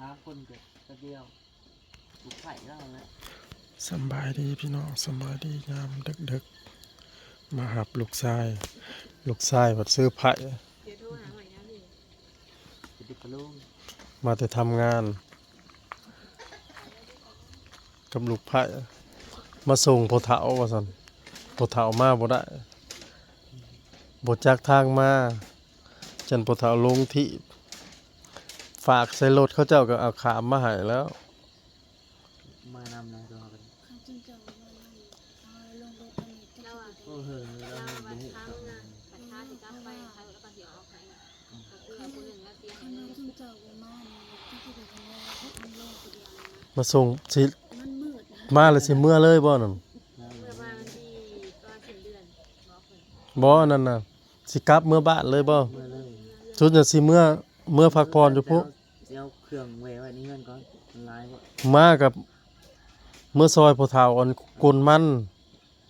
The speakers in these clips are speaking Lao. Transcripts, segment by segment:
ສາມຄົນກໍແປັບດຽວ ລູກໄຜ່ລາວແຫຼະ. ສຳບາຍດີພີ່ນ້ອງ ສຳບາຍດີຍາມເດິກໆ ມາຮັບລູກຊາຍ ລູກຊາຍບັດເຊີໄພ ມາແຕ່ທຳງານ ກັບລູກໃພ້ ມາສົ່ງພໍ່ເຖົ້າວ່າຊັ້ນ. ພໍ່ເຖົ້າມາບໍ່ໄດ້ ບໍ່ຈັກທາງມາ ຈັ່ນພໍ່ເຖົ້າລົງຖີບ ຝາກໃສ່ລົດ ເຂົາເຈົ້າກໍເອົາຂາມມາໃຫ້ແລ້ວ. ມານຳນະຕົວເຮົາກໍໄດ້ ຄັນເຈົ້າບໍ່ມານຳ ເຮົາລົງລົດອັນນີ້ ເຈົ້າຊິໄປ ໂອ້ ເຮີ ລາວວ່າ ລາວບໍ່ຮູ້ ຄັນຖ້າຊິກັບໄປ ເຂົາ ລາວກໍຊິເອົາອອກໃຫ້ ອືມ ກໍຄືວ່າຜູ້ໜຶ່ງລາວເສຍໃຫ້ເລີຍ ຄັນເຈົ້າບໍ່ມານີ້ ເຈົ້າຊິໄປທຳໄມ ເຮົາລົງຜູ້ດຽວນະ ມາສົ່ງ ຊິ ມັນມືດນະ ມາແລ້ວຊິເມືອເລີຍບໍ່ນັ້ນ? ເມືອປະມານວັນທີ ປະມານສິ້ນເດືອນ ບອກເພິ່ນ ບໍ່ ອັນນັ້ນນະ ຊິກັບເມືອບ້ານເລີຍບໍ່? ເມືອເລີຍ ສຸດນະ ຊິເມືອ ເມືອພັກຜ່ອນຢູ່ພຸ້ນ ຊິເອົາເຄື່ອງແວ່ໄວ້ໃນເຮືອນກ່ອນ ມັນຫຼາຍໂພດ ມາກັບ ເມືອຊ່ອຍພໍ່ເຖົ້າອັນກົນມັນ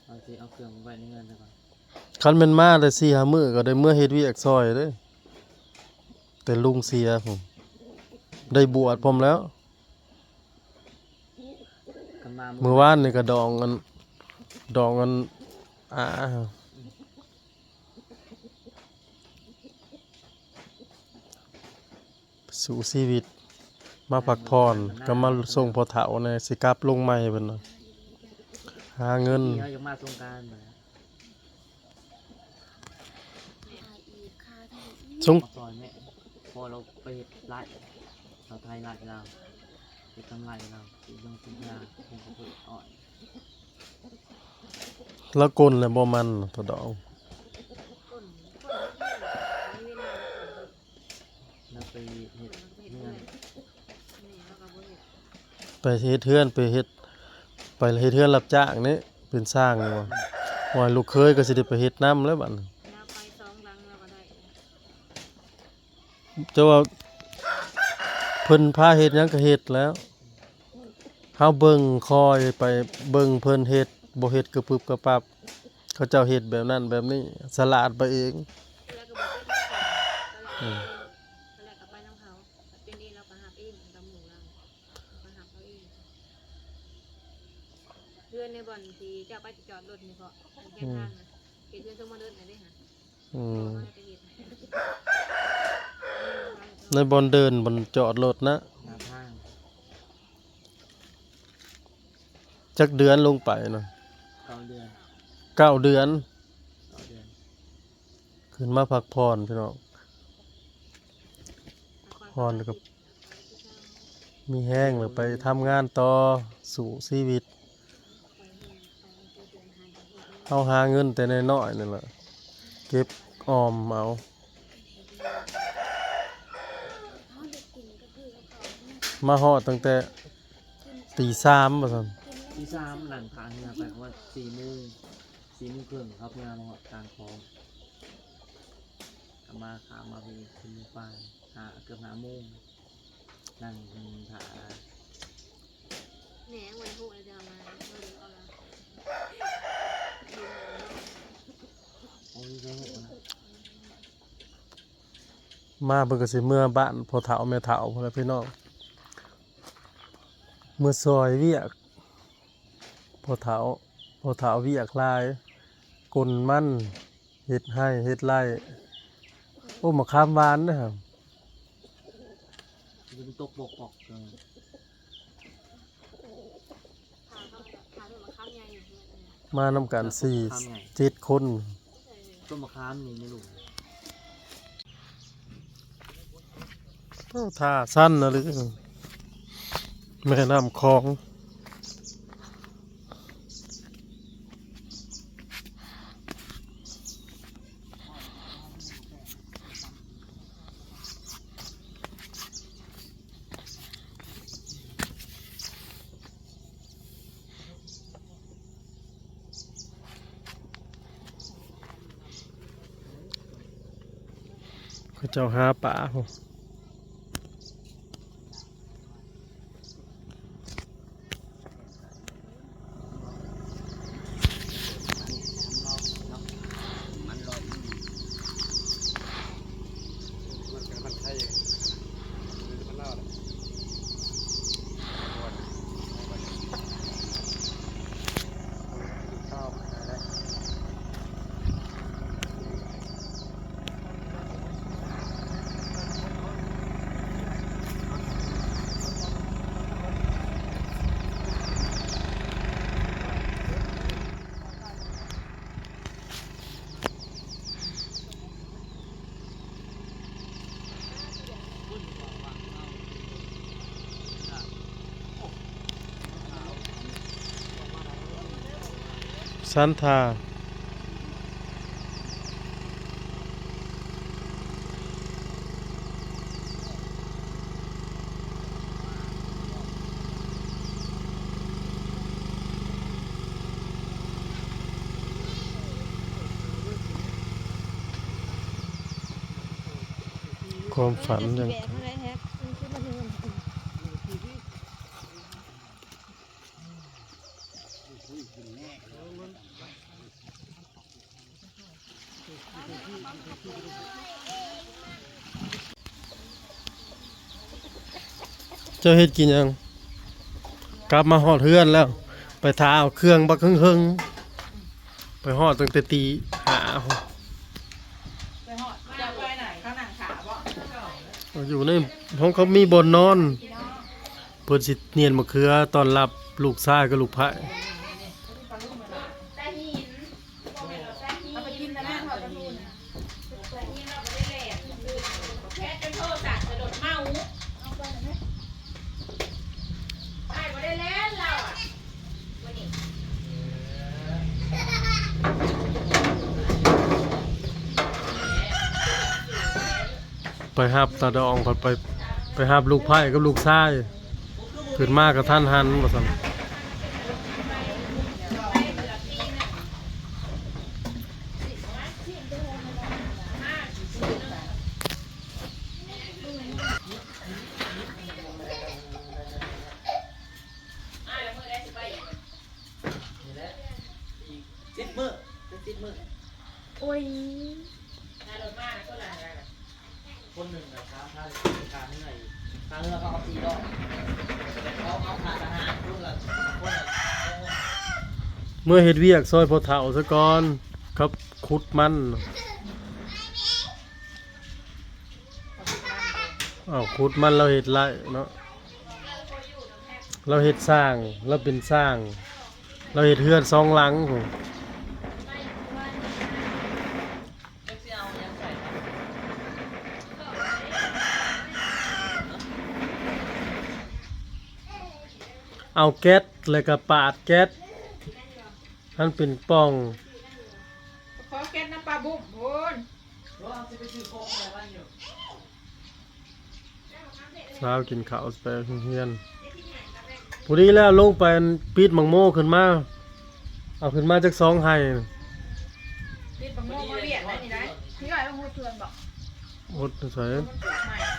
ເອົາຊິເອົາເຄື່ອງໄວ້ໃນເຮືອນຊະກ່ອນ ຄັນແມ່ນມາໄດ້ສີ່ຫ້າມື້ກໍໄດ້ເມືອເຮັດວຽກຊ່ອຍເດ້ ແຕ່ລຸງເສຍພຸ້ນ ໄດ້ບວດພ້ອມແລ້ວ ຄັນມາມື້ ມື້ວານນີ້ກໍດອງອັນ ດອງອັນ ອາ ສູ້ຊີວິດ ມາພັກຜ່ອນ ກໍມາສົ່ງພໍ່ເຖົ້າແດ່ ຊິກັບລົງໃໝ່ເພິ່ນວ່າ ຫາເງິນ ເຮົາຢາກມາສົງການ ສົງ ມາຊ່ອຍແມ່ ພໍລາວໄປເຮັດໄຮ່ ລາວໄຖໄຮ່ລາວ ເຮັດນຳໄຮ່ລາວ ຊິລົງສິນຍາ ປູກເຂົ້າໂພດອ້ອຍ ລາວກົນແລ້ວບໍ່ມັນ ຕາດອງ ລາວໄປເຮັດເຮືອນ ໄປເຮັດເຮືອນ ໄປເຮັດ ໄປເຮັດເຮືອນຮັບຈ້າງນີ້ ເປັນຊ່າງນີ້ບໍ່? ໂອ້ຍ ລູກເຂີຍກໍຊິໄດ້ໄປເຮັດນຳແລ້ວບັດນີ້ ລາວໄປສອງຫຼັງລາວກໍໄດ້ ແຕ່ວ່າເພິ່ນພາເຮັດຫຍັງກໍເຮັດແລ້ວ ເຮົາເບິ່ງ ຄອຍໄປເບິ່ງເພິ່ນເຮັດ ບໍ່ເຮັດກະປຶບກະປັບ ເຂົາເຈົ້າເຮັດແບບນັ້ນແບບນີ້ ສະຫຼາດໄປເອງ ແລ້ວກໍບໍ່ເປັນນຳເຂົາ ອືມ ແລ້ວກໍໄປນຳເຂົາ ເປັນເອງ ລາວກໍຮັບເອງກັບໝູ່ລາວ ລາວກໍຮັບເອົາເອງ ເຮືອນໃນບ່ອນທີ່ເຈົ້າໄປຈອດລົດນີ້ເພາະ ແຄມທາງນະ ເຂດເຮືອນຊົມມະເລີດນະເດ້ຫະ ອືມ ໃນບ່ອນເດີ່ນ ບ່ອນຈອດລົດນະ ໜ້າທາງ ຈັກເດືອນລົງໄປນະ? ເກົ້າເດືອນ ເກົ້າເດືອນ ເກົ້າເດືອນ ຂຶ້ນມາພັກຜ່ອນພີ່ນ້ອງ ພັກຜ່ອນ ພັກຜ່ອນແລ້ວກໍ ມີແຮງແລ້ວໄປທຳງານຕໍ່ ສູ້ຊີວິດ ເຮົາຫາເງິນແຕ່ນ້ອຍໆ ນີ້ແຫຼະ ເກັບອອມເອົາ ມາຮອດຕັ້ງແຕ່ຕີສາມວ່າຊັ້ນ ຕີສາມ ນັ່ງທ່າເຮືອໄປ ປະມານສີ່ໂມງ ສີ່ໂມງເຄິ່ງ ເຮົາເຮືອມາຮອດກາງຂອງ ກໍມາ ຂ້າມມາພີ້ສີ່ໂມງປາຍ ຫ້າ ເກືອບຫ້າໂມງ ນັ່ງຖ້າ ແໜ່ ບໍ່ໄດ້ຮູ້ເລີຍ ຈະເອົາມາ ເຮົາເລີຍເອົາລະ ໂອ້ຍ ບໍ່ໄດ້ຮູ້ນະ ມາເພິ່ນກໍຊິເມືອບ້ານພໍ່ເຖົ້າແມ່ເຖົ້າພຸ້ນແຫຼະພີ່ນ້ອງ ເມືອຊ່ອຍວຽກ ພໍ່ເຖົ້າ ພໍ່ເຖົ້າວຽກຫຼາຍ ກົນມັນ ເຮັດໄຮ່ເຮັດໄຮ່ ໂອ້ ໝາກຂາມຫວານເດ້ ມັນຕົກປົກໆ ເອີ ມານຳກັນສີ່ ເຈັດຄົນ ຕົ້ນໝາກຂາມນີ້ແມ່ລູກ ໂອ້ ທ່າຊັນນະຫຼື ແມ່ນ້ຳຂອງ ເຂົາເຈົ້າຫາປາພຸ້ນ ມັນລອຍ ມັນໄທ ມັນລາວ. ສັນທ່າ ຄວາມຝັນຍັງ ເຈົ້າເຮັດກິນຫຍັງ? ກັບມາຮອດເຮືອນແລ້ວ ໄປຖ້າເອົາເຄື່ອງບັກເຫິງໆ ໄປຮອດຕັ້ງແຕ່ຕີຫ້າພຸ້ນ. ໄປຮອດ ເຈົ້າໄປໄຫນ? ເຂົານັ່ງຖ້າບໍ? ຢູ່ໃນຫ້ອງ ເຂົາມີບ່ອນນອນ ພີ່ນ້ອງ ເພິ່ນຊິໜຽນມະເຂືອຕ້ອນຮັບລູກຊາຍກັບລູກໃພ້. ເອົາໄປກິນແລ້ວນະ ທອດປາທູນະ. ໄປຮັບຕາດອງ ພັດໄປ ໄປຮັບລູກໃພ້ກັບລູກຊາຍ ຂຶ້ນມາກະທັນຫັນວ່າຊັ້ນ. ນີ້ແຫຼະ ອີກສິບມື້ ເປັນສິບມື້. ໂອ້ຍ ຄົນໜຶ່ງລະສາມພັນ ຄ່າເຮືອອີກ ຄ່າເຮືອເຂົາເອົາສີ່ຮ້ອຍ ເຂົາເອົາຄ່າທະຫານຄົນລະ ຄົນລະ ເມືອເຮັດວຽກຊ່ອຍພໍ່ເຖົ້າຊະກ່ອນ ເຂົາຂຸດມັນ. ເອົາ ຂຸດມັນ ລາວເຮັດໄລ່ເນາະ ລາວເຮັດຊ່າງ ລາວເປັນຊ່າງ ລາວເຮັດເຮືອນສອງຫຼັງພຸ້ນ. ເອົາແກັດ ແລ້ວກະປາດແກັດ ຫັ້ນເປັນປ່ອງ. ຂໍແກັດນຳປ້າບຸ້ມພຸ້ນ. ເຊົ້າກິນເຂົ້າໄປໂຮງຮຽນ ພໍດີແລ້ວ ລົງໄປປິດໝາກໂມຂຶ້ນມາ ເອົາຂຶ້ນມາຈັກສອງໄຮ່. ປິດບັກໂມມາວຽກໄດ້ນີ້ໄດ໋. ນີ້ໄດ້ບໍ່ຮູ້ເທື່ອນບໍ່? ອົດໃສ່ ມັນປູກໃໝ່